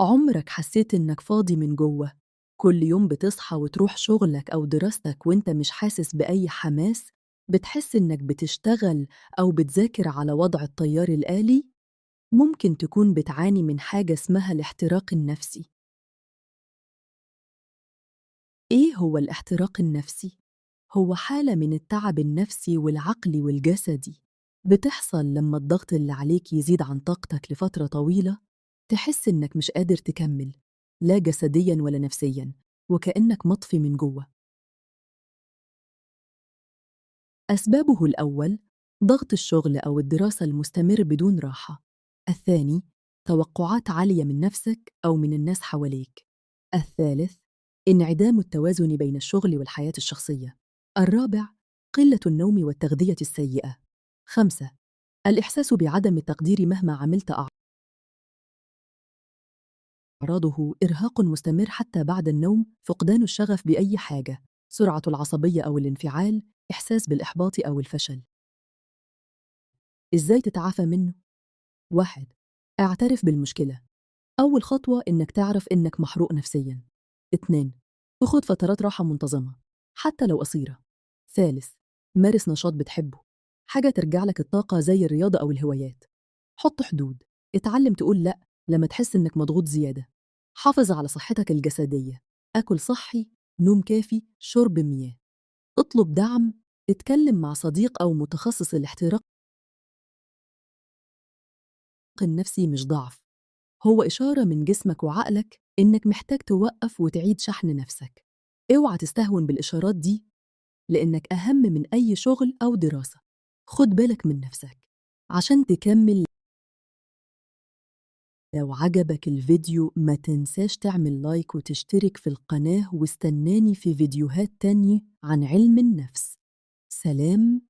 عمرك حسيت إنك فاضي من جوه؟ كل يوم بتصحى وتروح شغلك أو دراستك وإنت مش حاسس بأي حماس؟ بتحس إنك بتشتغل أو بتذاكر على وضع الطيار الآلي؟ ممكن تكون بتعاني من حاجة اسمها الاحتراق النفسي. إيه هو الاحتراق النفسي؟ هو حالة من التعب النفسي والعقلي والجسدي بتحصل لما الضغط اللي عليك يزيد عن طاقتك لفترة طويلة. تحس إنك مش قادر تكمل، لا جسدياً ولا نفسياً، وكأنك مطفي من جوه. أسبابه: الأول، ضغط الشغل أو الدراسة المستمر بدون راحة. الثاني، توقعات عالية من نفسك أو من الناس حواليك. الثالث، انعدام التوازن بين الشغل والحياة الشخصية. الرابع، قلة النوم والتغذية السيئة. 5، الإحساس بعدم التقدير مهما عملت. أعراضه: إرهاق مستمر حتى بعد النوم، فقدان الشغف بأي حاجة، سرعة العصبية أو الانفعال، إحساس بالإحباط أو الفشل. إزاي تتعافى منه؟ 1. اعترف بالمشكلة. أول خطوة إنك تعرف إنك محروق نفسياً. 2. خد فترات راحة منتظمة حتى لو قصيرة. 3. مارس نشاط بتحبه، حاجة ترجع لك الطاقة زي الرياضة أو الهوايات. حط حدود، اتعلم تقول لأ لما تحس إنك مضغوط زيادة. حافظ على صحتك الجسدية، أكل صحي، نوم كافي، شرب مياه. اطلب دعم، اتكلم مع صديق أو متخصص. الاحتراق النفسي مش ضعف، هو إشارة من جسمك وعقلك إنك محتاج توقف وتعيد شحن نفسك. اوعى تستهون بالإشارات دي، لأنك أهم من أي شغل أو دراسة. خد بالك من نفسك عشان تكمل. لو عجبك الفيديو ما تنساش تعمل لايك وتشترك في القناة، واستناني في فيديوهات تانية عن علم النفس. سلام.